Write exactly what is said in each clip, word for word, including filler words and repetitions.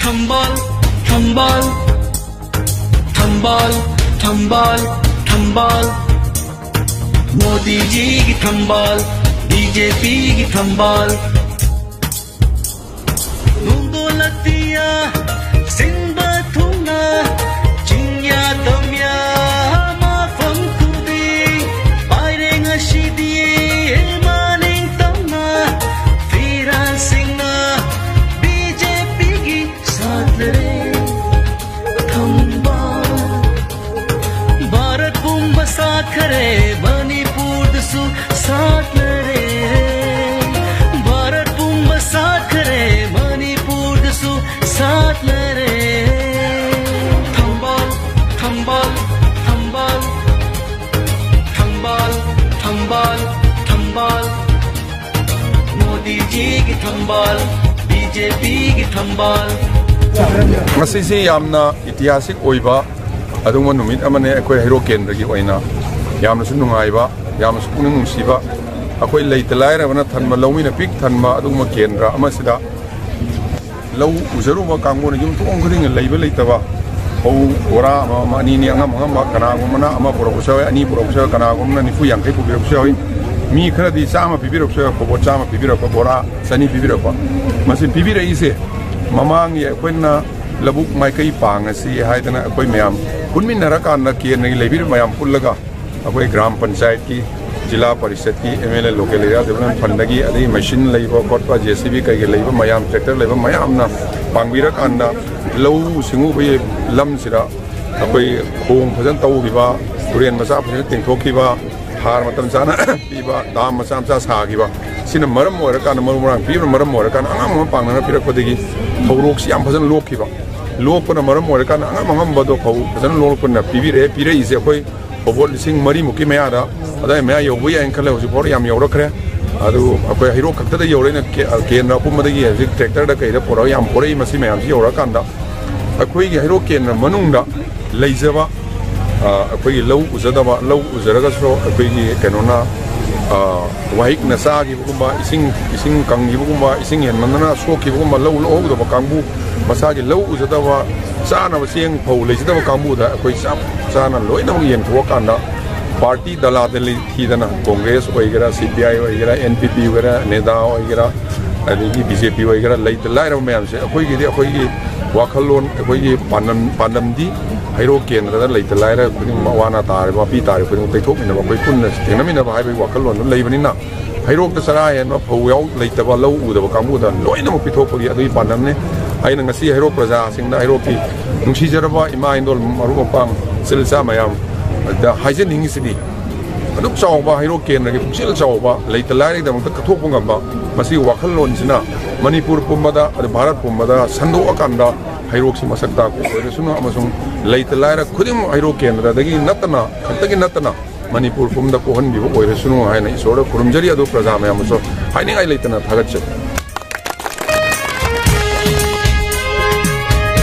ꯊꯝꯕꯥꯜ, ꯊꯝꯕꯥꯜ, ꯊꯝꯕꯥꯜ, ꯊꯝꯕꯥꯜ, ꯊꯝꯕꯥꯜ꯫ ꯃꯣꯗꯤꯖꯤꯒꯤ ꯊꯝꯕꯥꯜ, ꯕꯤ ꯖꯦ ꯄꯤꯒꯤ ꯊꯝꯕꯥꯜ꯫ ꯅꯣꯡꯗꯣꯜ ꯑꯇꯤꯌꯥ ꯁꯤꯟꯕ ꯊꯨꯡꯅ ꯆꯤꯡꯌꯥ ꯇꯝꯌꯥ ꯃꯐꯝ ꯈꯨꯗꯤꯡ ꯄꯥꯏꯔꯦ ꯉꯁꯤꯗꯤ ꯃꯅꯤꯡ ꯇꯝꯅ ꯐꯤꯔꯥꯟꯁꯤꯡꯅ ꯕꯤ ꯖꯦ ꯄꯤꯒꯤ ꯁꯥꯠꯂꯔꯦ ꯊꯝꯕꯥꯜ꯫ ꯚꯥꯔꯠ ꯄꯨꯝꯕ ꯁꯥꯠꯈꯔꯦ, ꯃꯅꯤꯄꯨꯔꯗꯁꯨ ꯁꯥꯠꯂꯔꯦ꯫ ꯚꯥꯔꯠ ꯄꯨꯝꯕ ꯁꯥꯠꯈꯔꯦ, ꯃꯅꯤꯄꯨꯔꯗꯁꯨ ꯁꯥꯠꯂꯔꯦ꯫ ꯊꯝꯕꯥꯜ, ꯊꯝꯕꯥꯜ, ꯊꯝꯕꯥꯜ, ꯊꯝꯕꯥꯜ, ꯊꯝꯕꯥꯜ, ꯊꯝꯕꯥꯜ꯫ ꯃꯣꯗꯤꯖꯤꯒꯤ ꯊꯝꯕꯥꯜ, ꯕꯤ ꯖꯦ ꯄꯤꯒꯤ ꯊꯝꯕꯥꯜ꯫ ꯉꯁꯤꯁꯤ ꯌꯥꯝꯅ ꯏꯇꯤꯍꯥꯁꯤꯛ ꯑꯣꯏꯕ ꯑꯗꯨꯒꯨꯝꯕ ꯅꯨꯃꯤꯠ ꯑꯃꯅꯦ꯫ ꯑꯩꯈꯣꯏ ꯍꯩꯔꯣꯛ ꯀꯦꯟꯗ꯭ꯔꯒꯤ ꯑꯣꯏꯅ ꯌꯥꯝꯅꯁꯨ ꯅꯨꯡꯉꯥꯏꯕ, ꯌꯥꯝꯅꯁꯨ ꯄꯨꯛꯅꯤꯡ ꯅꯨꯡꯁꯤꯕ, ꯑꯩꯈꯣꯏ ꯂꯩꯇ ꯂꯥꯏꯔꯕꯅ ꯊꯟꯕ, ꯂꯧꯃꯤꯅ ꯄꯤꯛ ꯊꯟꯕ ꯑꯗꯨꯒꯨꯝꯕ ꯀꯦꯟꯗ꯭ꯔ ꯑꯃꯁꯤꯗ ꯂꯧ ꯎꯖꯔꯨꯕ ꯀꯥꯡꯕꯨꯅ ꯌꯨꯝꯊꯣꯡ ꯈꯨꯗꯤꯡꯒꯤ ꯂꯩꯕ ꯂꯩꯇꯕ ꯐꯧ ꯕꯣꯔꯥ ꯑꯃ, ꯑꯃ, ꯑꯅꯤꯅꯤ, ꯑꯉꯝ ꯑꯉꯝꯕ, ꯀꯅꯥꯒꯨꯝꯕꯅ ꯑꯃ ꯄꯨꯔꯛꯄꯁꯨ ꯌꯥꯎꯏ, ꯑꯅꯤ ꯄꯨꯔꯛꯄꯁꯨ ꯌꯥꯎꯏ, ꯀꯅꯥꯒꯨꯝꯕꯅ ꯅꯤꯐꯨ ꯌꯥꯡꯈꯩ ꯄꯨꯕꯤꯔꯛꯄꯁꯨ ꯌꯥꯎꯏ꯫ ꯃꯤ ꯈꯔꯗꯤ ꯆꯥꯝꯃ ꯄꯤꯕꯤꯔꯛꯄꯁꯨ ꯌꯥꯎꯏ, ꯐꯧꯕꯣꯠ ꯆꯥꯝꯃ ꯄꯤꯕꯤꯔꯛꯄ, ꯕꯣꯔꯥ ꯆꯅꯤ ꯄꯤꯕꯤꯔꯛꯄ꯫ ꯃꯁꯤ ꯄꯤꯕꯤꯔꯛꯏꯁꯦ ꯃꯃꯥꯡꯒꯤ ꯑꯩꯈꯣꯏꯅ ꯂꯧꯕꯨꯛ ꯃꯥꯏꯀꯩ ꯄꯥꯡꯉꯁꯤ ꯍꯥꯏꯗꯅ ꯑꯩꯈꯣꯏ ꯃꯌꯥꯝ ꯄꯨꯟꯃꯤꯟꯅꯔꯀꯥꯟꯗ ꯀꯦꯟꯗ꯭ꯔꯒꯤ ꯂꯩꯕꯤꯔꯤꯕ ꯃꯌꯥꯝ ꯄꯨꯜꯂꯒ ꯑꯩꯈꯣꯏ ꯒ꯭ꯔꯥꯝ ꯄꯟꯆꯥꯌꯠꯀꯤ, ꯖꯤꯂꯥ ꯄꯔꯤꯁꯠꯀꯤ, M L A, local area development fundꯗꯒꯤ, ꯑꯗꯒꯤ machine ꯂꯩꯕ ꯈꯣꯠꯄ, ꯖꯦ ꯁꯤ ꯕꯤ ꯀꯩꯀꯩ ꯂꯩꯕ ꯃꯌꯥꯝ, tractor ꯂꯩꯕ ꯃꯌꯥꯝꯅ ꯄꯥꯡꯕꯤꯔꯀꯥꯟꯗ ꯂꯧꯎ ꯁꯤꯡꯎꯕꯒꯤ ꯂꯝꯁꯤꯗ ꯑꯩꯈꯣꯏ ꯈꯣꯡ ꯐꯖꯅ ꯇꯧꯈꯤꯕ, ꯇꯨꯔꯦꯟ ꯃꯆꯥ ꯐꯖꯅ ꯇꯦꯡꯊꯣꯛꯈꯤꯕ, ꯍꯥꯔ ꯃꯇꯝ ꯆꯥꯅ ꯄꯤꯕ, ꯗꯥꯝ ꯃꯆꯥ ꯃꯆꯥ ꯁꯥꯈꯤꯕ, ꯁꯤꯅ ꯃꯔꯝ ꯑꯣꯏꯔꯀꯥꯟꯗ, ꯃꯔꯨ ꯃꯔꯥꯡ ꯄꯤꯕꯅ ꯃꯔꯝ ꯑꯣꯏꯔꯀꯥꯟꯗ ꯑꯉꯝ ꯑꯉꯝ ꯄꯥꯡꯅꯅ ꯄꯤꯔꯛꯄꯗꯒꯤ ꯐꯧꯔꯣꯛꯁꯤ ꯌꯥꯝ ꯐꯖꯅ ꯂꯣꯛꯈꯤꯕ꯫ ꯂꯣꯛꯄꯅ ꯃꯔꯝ ꯑꯣꯏꯔꯀꯥꯟꯗ ꯑꯉꯝ ꯑꯉꯝꯕꯗꯣ ꯐꯧ ꯐꯖꯅ ꯂꯣꯛꯄꯅ ꯄꯤꯕꯤꯔꯛꯑꯦ꯫ ꯄꯤꯔꯛꯏꯁꯦ ꯑꯩꯈꯣꯏ ꯐꯧꯕꯣꯠ ꯂꯤꯁꯤꯡ ꯃꯔꯤꯃꯨꯛꯀꯤ ꯃꯌꯥꯗ, ꯑꯗꯥꯏ ꯃꯌꯥ ꯌꯧꯕ ꯌꯥꯏꯅ ꯈꯜꯂꯦ꯫ ꯍꯧꯖꯤꯛ ꯐꯥꯎꯗ ꯌꯥꯝ ꯌꯧꯔꯛꯈ꯭ꯔꯦ꯫ ꯑꯗꯨ ꯑꯩꯈꯣꯏ ꯍꯩꯔꯣꯛ ꯈꯛꯇꯗ ꯌꯧꯔꯛꯏꯅ ꯀꯦ-, ꯀꯦꯟꯗ꯭ꯔ ꯑꯄꯨꯝꯕꯗꯒꯤ ꯍꯧꯖꯤꯛ tractorꯗ ꯀꯩꯗ ꯄꯨꯔꯛꯑꯒ ꯌꯥꯝ ꯄꯨꯔꯛꯏ꯫ ꯃꯁꯤ ꯃꯌꯥꯝꯁꯤ ꯌꯧꯔꯛꯑꯀꯥꯟꯗ ꯑꯩꯈꯣꯏꯒꯤ ꯍꯩꯔꯣꯛ ꯀꯦꯟꯗ꯭ꯔ ꯃꯅꯨꯡꯗ ꯂꯩꯖꯕ, ꯑ, ꯑꯩꯈꯣꯏꯒꯤ ꯂꯧ ꯎꯖꯗꯕ, ꯂꯧ ꯎꯖꯔꯒꯁꯨ ꯑꯩꯈꯣꯏꯒꯤ ꯀꯩꯅꯣꯅ, ꯋꯥꯍꯤꯛꯅ ꯆꯥꯈꯤꯕꯒꯨꯝꯕ, ꯏꯁꯤꯡ ꯏꯁꯤꯡ ꯀꯪꯈꯤꯕꯒꯨꯝꯕ, ꯏꯁꯤꯡ ꯍꯦꯟꯃꯟꯗꯅ ꯁꯣꯛꯈꯤꯕꯒꯨꯝꯕ, ꯂꯧ ꯂꯧꯍꯧꯗꯕ ꯀꯥꯡꯕꯨ, ꯃꯁꯥꯒꯤ ꯂꯧ ꯎꯖꯗꯕ, ꯆꯥꯅꯕ ꯆꯦꯡ ꯐꯧ ꯂꯩꯖꯗꯕ ꯀꯥꯡꯕꯨꯗ ꯑꯩꯈꯣꯏ ꯆꯞ ꯆꯥꯅ ꯂꯣꯏꯅꯃꯛ ꯌꯦꯟꯊꯣꯛꯑꯀꯥꯟꯗ, ꯄꯥꯔꯇꯤ ꯗꯂꯥꯗꯂꯤ ꯊꯤꯗꯅ, ꯀꯣꯡꯒ꯭ꯔꯦꯁ ꯑꯣꯏꯒꯦꯔꯥ, ꯁꯤ ꯄꯤ ꯑꯥꯏ ꯑꯣꯏꯒꯦꯔꯥ, ꯑꯦꯟ ꯄꯤ ꯄꯤ ꯑꯣꯏꯒꯦꯔꯥ, ꯅꯦꯗꯥ ꯑꯣꯏꯒꯦꯔꯥ, ꯑꯗꯒꯤ ꯕꯤ ꯖꯦ ꯄꯤ ꯑꯣꯏꯒꯦꯔꯥ, ꯂꯩꯇ ꯂꯥꯏꯔꯕ ꯃꯌꯥꯝꯁꯦ, ꯑꯩꯈꯣꯏꯒꯤꯗꯤ ꯑꯩꯈꯣꯏꯒꯤ ꯋꯥꯈꯜꯂꯣꯟ, ꯑꯩꯈꯣꯏꯒꯤ ꯄꯥꯟꯗꯝ, ꯄꯥꯟꯗꯝꯗꯤ ꯍꯩꯔꯣꯛ ꯀꯦꯟꯗ꯭ꯔꯗ ꯂꯩꯇ ꯂꯥꯏꯔ ꯈꯨꯗꯤꯡꯃꯛ, ꯑꯋꯥ ꯑꯅꯥ ꯇꯥꯔꯤꯕ, ꯃꯄꯤ ꯇꯥꯔꯤꯕ ꯈꯨꯗꯤꯡꯃꯛ ꯇꯩꯊꯣꯛꯃꯤꯟꯅꯕ, ꯑꯩꯈꯣꯏ ꯄꯨꯟꯅ ꯊꯦꯡꯅꯃꯤꯟꯅꯕ ꯍꯥꯏꯕꯒꯤ ꯋꯥꯈꯜꯂꯣꯟꯗꯨ ꯂꯩꯕꯅꯤꯅ, ꯍꯩꯔꯣꯛꯇ ꯆꯔꯥ ꯍꯦꯟꯕ, ꯐꯧ ꯌꯥꯎ ꯂꯩꯇꯕ, ꯂꯧ ꯎꯗꯕ ꯀꯥꯡꯕꯨꯗ ꯂꯣꯏꯅꯃꯛ ꯄꯤꯊꯣꯛꯄꯒꯤ ꯑꯗꯨꯒꯤ ꯄꯥꯟꯗꯝꯅꯤ꯫ ꯑꯩꯅ ꯉꯁꯤ ꯍꯩꯔꯣꯛ ꯄ꯭ꯔꯖꯥꯁꯤꯡꯗ, ꯍꯩꯔꯣꯛꯀꯤ ꯅꯨꯡꯁꯤꯖꯔꯕ ꯏꯃꯥ ꯏꯟꯗꯣꯜ, ꯃꯔꯨꯞ ꯃꯄꯥꯡ, ꯏꯆꯤꯜ ꯏꯆꯥ ꯃꯌꯥꯝꯗ ꯍꯥꯏꯖꯅꯤꯡꯉꯤꯁꯤꯗꯤ, ꯑꯗꯨꯛ ꯆꯥꯎꯕ ꯍꯩꯔꯣꯛ ꯀꯦꯟꯗ꯭ꯔꯒꯤ ꯄꯨꯛꯆꯦꯜ ꯆꯥꯎꯕ, ꯂꯩꯇ ꯂꯥꯏꯔꯒꯤꯗꯃꯛꯇ ꯀꯠꯊꯣꯛꯄ ꯉꯝꯕ ꯃꯁꯤꯒꯤ ꯋꯥꯈꯜꯂꯣꯟꯁꯤꯅ ꯃꯅꯤꯄꯨꯔ ꯄꯨꯝꯕꯗ, ꯑꯗ ꯚꯥꯔꯠ ꯄꯨꯝꯕꯗ ꯁꯟꯗꯣꯛꯑꯀꯥꯟꯗ, ꯍꯩꯔꯣꯛꯁꯤ ꯃꯁꯛ ꯇꯥꯛꯄ ꯑꯣꯏꯔꯁꯅꯨ ꯑꯃꯁꯨꯡ ꯂꯩꯇ ꯂꯥꯏꯔ ꯈꯨꯗꯤꯡꯃꯛ ꯍꯩꯔꯣꯛ ꯀꯦꯟꯗ꯭ꯔꯗꯒꯤ ꯅꯠꯇꯅ, ꯈꯛꯇꯒꯤ ꯅꯠꯇꯅ, ꯃꯅꯤꯄꯨꯔ ꯄꯨꯝꯕꯗ ꯄꯣꯛꯍꯟꯕꯤꯕ ꯑꯣꯏꯔꯁꯅꯨ ꯍꯥꯏꯅ ꯏꯁꯣꯔꯗ ꯈꯨꯔꯨꯝꯖꯔꯤ꯫ ꯑꯗꯨ ꯄ꯭ꯔꯖꯥ ꯃꯌꯥꯝꯕꯨꯁꯨ ꯍꯥꯏꯅꯤꯡꯉꯥꯏ ꯂꯩꯇꯅ ꯊꯥꯒꯠꯆꯔꯤ꯫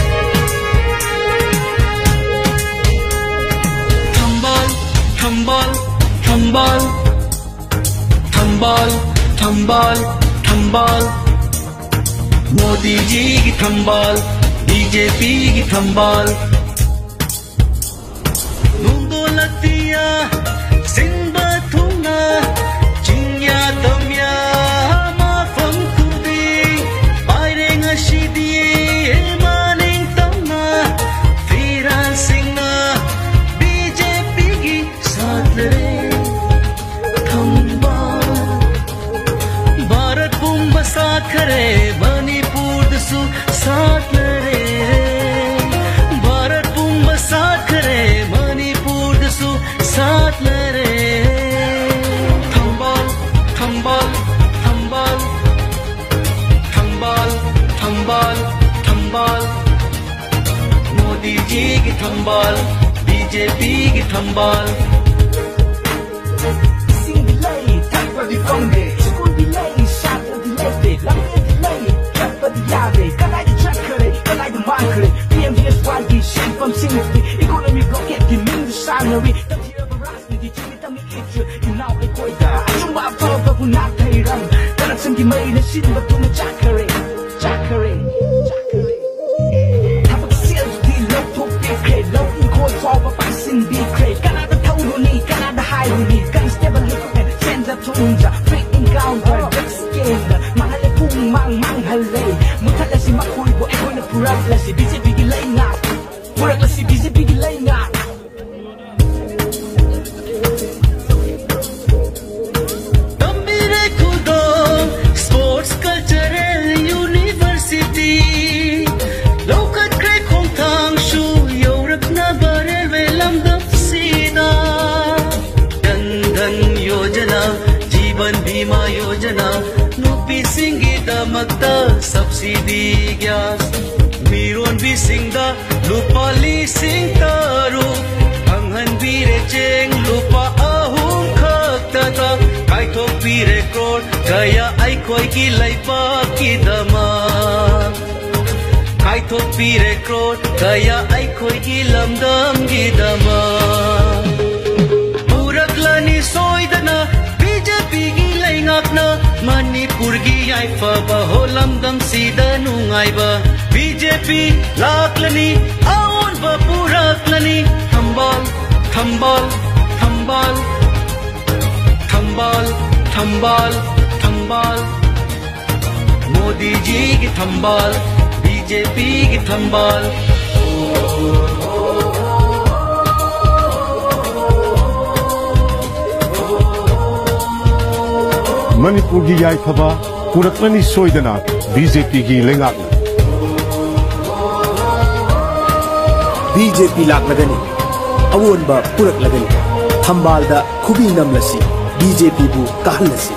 ꯊꯝꯕꯥꯜ, ꯊꯝꯕꯥꯜ, ꯊꯝꯕꯥꯜ, ꯊꯝꯕꯥꯜ, ꯊꯝꯕꯥꯜ, ꯊꯝꯕꯥꯜ, ꯃꯣꯗꯤꯖꯤꯒꯤ ꯊꯝꯕꯥꯜ, ꯕꯤ ꯖꯦ ꯄꯤꯒꯤ ꯊꯝꯕꯥꯜ꯫ ꯅꯣꯡꯗꯣꯜ ꯑꯇꯤꯌꯥ ꯁꯤꯟꯕ ꯊꯨꯡꯅ ꯆꯤꯡꯌꯥ ꯇꯝꯌꯥ ꯃꯐꯝ ꯈꯨꯗꯤꯡ ꯄꯥꯏꯔꯦ ꯉꯁꯤꯗꯤ ꯃꯅꯤꯡ ꯇꯝꯅ ꯐꯤꯔꯥꯜꯁꯤꯡꯅ ꯕꯤ ꯖꯦ ꯄꯤꯒꯤ ꯁꯥꯠꯂꯔꯦ ꯊꯝꯕꯥꯜ꯫ ꯚꯥꯔꯠ ꯄꯨꯝꯕ ꯁꯥꯠꯈꯔꯦ, ꯃꯅꯤꯄꯨꯔꯗꯁꯨ ꯁꯥꯠꯂꯔꯦ꯫ ꯚꯥꯔꯠ ꯄꯨꯝꯕ ꯁꯥꯠꯈꯔꯦ, ꯃꯅꯤꯄꯨꯔꯗꯁꯨ ꯁꯥꯠꯂꯔꯦ꯫ ꯊꯝꯕꯥꯜ, ꯊꯝꯕꯥꯜ, ꯊꯝꯕꯥꯜ, ꯊꯝꯕꯥꯜ, ꯊꯝꯕꯥꯜ, ꯊꯝꯕꯥꯜ, ꯃꯣꯗꯤꯖꯤꯒꯤ ꯊꯝꯕꯥꯜ, ꯕꯤ ꯖꯦ ꯄꯤꯒꯤ ꯊꯝꯕꯥꯜ꯫ ꯏꯁꯤꯡꯗꯤ ꯂꯩ, ꯊꯛꯄꯗꯤ ꯐꯪꯗꯦ, ꯁ꯭ꯀꯨꯜꯗꯤ ꯂꯩ, ꯁꯥꯇ꯭ꯔꯗꯤ ꯂꯩꯇꯦ, ꯂꯝꯕꯤꯗꯤ ꯂꯩ, ꯆꯠꯄꯗꯤ ꯌꯥꯗꯦ, ꯀꯗꯥꯏꯗ ꯆꯠꯈ꯭ꯔꯦ, ꯀꯗꯥꯏꯗ ꯃꯥꯡꯈ꯭ꯔꯦ? ꯄꯤ ꯑꯦꯝ ꯖꯤ ꯑꯦꯁ ꯋꯥꯏꯒꯤ ꯁꯦꯟꯐꯝꯁꯤꯡꯗꯤ ꯏꯀꯣꯅꯣꯃꯤꯛ ꯔꯣꯀꯦꯠꯀꯤ ꯃꯤꯡꯗ ꯁꯥꯟꯅꯔꯤ꯫ ꯇꯝꯊꯤꯔꯕ ꯔꯥꯖꯅꯤꯇꯤ ꯆꯤꯡꯒꯤ ꯇꯝꯃꯤ ꯏꯠꯁꯨ ꯏꯅꯥꯎ ꯑꯩꯈꯣꯏꯗ꯫ ꯅꯥꯊꯩꯔꯝ ꯀꯔꯞꯁꯟꯒꯤ ꯃꯩꯅ ꯁꯤꯟꯕ ꯊꯨꯅ ꯆꯥꯛꯈꯔꯦ, ꯆꯥꯛꯈꯔꯦ, ꯆꯥꯛꯈꯔꯦ꯫ ꯊꯕꯛ ꯁꯦꯜꯗꯤ ꯂꯧꯊꯣꯛꯄꯤꯈ꯭ꯔꯦ, ꯂꯧ ꯏꯪꯈꯣꯜ ꯐꯥꯎꯕ ꯄꯥꯏꯁꯤꯟꯕꯤꯈ꯭ꯔꯦ꯫ ꯀꯅꯥꯗ ꯊꯧꯔꯨꯅꯤ, ꯀꯅꯥꯗ ꯍꯥꯏꯔꯨꯅꯤ? ꯀꯟꯁꯇꯦꯕꯜ ꯂꯨꯞꯈ꯭ꯔꯦ, ꯁꯦꯟꯖ ꯊꯨꯝꯖ, ꯐ꯭ꯔꯤ ꯏꯟꯀꯥꯎꯟꯇꯔ, ꯗ꯭ꯔꯒ ꯁ꯭ꯀꯦꯝꯗ ꯃꯥꯡꯍꯜꯂꯦ, ꯄꯨꯡ ꯃꯥꯡ ꯃꯥꯡꯍꯜꯂꯦ꯫ ꯃꯨꯊꯠꯂꯁꯤ ꯃꯈꯣꯏꯕꯨ ꯑꯩꯈꯣꯏꯅ ꯄꯨꯔꯛꯂꯁꯤ ꯕꯤ ꯖꯦ ꯄꯤꯒꯤ ꯂꯩꯉꯥꯛ, ꯄꯨꯔꯛꯂꯁꯤ ꯕꯤ ꯖꯦ ꯄꯤꯒꯤ ꯂꯩꯉꯥꯛ꯫ ꯇꯝꯕꯤꯔꯦ ꯈꯨꯗꯣꯜ Sports Cultural University꯫ ꯂꯧꯈꯠꯈ꯭ꯔꯦ ꯈꯣꯡꯊꯥꯡꯁꯨ ꯌꯧꯔꯛꯅꯕ ꯔꯦꯜꯋꯦ ꯂꯝꯗꯝꯁꯤꯗ꯫ ꯖꯟ ꯙꯟ ꯌꯣꯖꯅꯥ, ꯖꯤꯕꯟ ꯕꯤꯃꯥ ꯌꯣꯖꯅꯥ, ꯅꯨꯄꯤꯁꯤꯡꯒꯤꯗꯃꯛꯇ subsidy gas꯫ ꯃꯤꯔꯣꯟꯕꯤꯁꯤꯡꯗ ꯂꯨꯄꯥ ꯂꯤꯁꯤꯡ ꯇꯔꯨꯛ ꯐꯪꯍꯟꯕꯤꯔꯦ, ꯆꯦꯡ ꯂꯨꯄꯥ ꯑꯍꯨꯝ ꯈꯛꯇꯗ ꯀꯥꯏꯊꯣꯛꯄꯤꯔꯦ ꯀ꯭ꯔꯣꯔ ꯀꯌꯥ ꯑꯩꯈꯣꯏꯒꯤ ꯂꯩꯕꯥꯛꯀꯤꯗꯃꯛ꯫ ꯀꯥꯏꯊꯣꯛꯄꯤꯔꯦ ꯀ꯭ꯔꯣꯔ ꯀꯌꯥ ꯑꯩꯈꯣꯏꯒꯤ ꯂꯝꯗꯝꯒꯤꯗꯃꯛ꯫ ꯄꯨꯔꯛꯂꯅꯤ ꯁꯣꯏꯗꯅ ꯕꯤ ꯖꯦ ꯄꯤꯒꯤ ꯂꯩꯉꯥꯛꯅ ꯃꯅꯤꯄꯨꯔꯒꯤ ꯌꯥꯏꯐꯕ ꯍꯣ ꯂꯝꯗꯝꯁꯤꯗ ꯅꯨꯡꯉꯥꯏꯕ꯫ ꯕꯤ ꯖꯦ ꯄꯤ ꯂꯥꯛꯂꯅꯤ, ꯑꯑꯣꯟꯕ ꯄꯨꯔꯛꯂꯅꯤ꯫ ꯊꯝꯕꯥꯜ, ꯊꯝꯕꯥꯜ, ꯊꯝꯕꯥꯜ, ꯊꯝꯕꯥꯜ, ꯊꯝꯕꯥꯜ, ꯊꯝꯕꯥꯜ꯫ ꯃꯣꯗꯤꯖꯤꯒꯤ ꯊꯝꯕꯥꯜ, ꯕꯤ ꯖꯦ ꯄꯤꯒꯤ ꯊꯝꯕꯥꯜ꯫ ꯃꯅꯤꯄꯨꯔꯒꯤ ꯌꯥꯏꯐꯕ ꯄꯨꯔꯛꯂꯅꯤ ꯁꯣꯏꯗꯅ ꯕꯤ ꯖꯦ ꯄꯤꯒꯤ ꯂꯩꯉꯥꯛꯅ꯫ ꯕꯤ ꯖꯦ ꯄꯤ ꯂꯥꯛꯂꯒꯅꯤ, ꯑꯑꯣꯟꯕ ꯄꯨꯔꯛꯂꯒꯅꯤ꯫ ꯊꯝꯕꯥꯜꯗ ꯈꯨꯕꯤ ꯅꯝꯂꯁꯤ, ꯕꯤ ꯖꯦ ꯄꯤꯕꯨ ꯀꯥꯍꯜꯂꯁꯤ꯫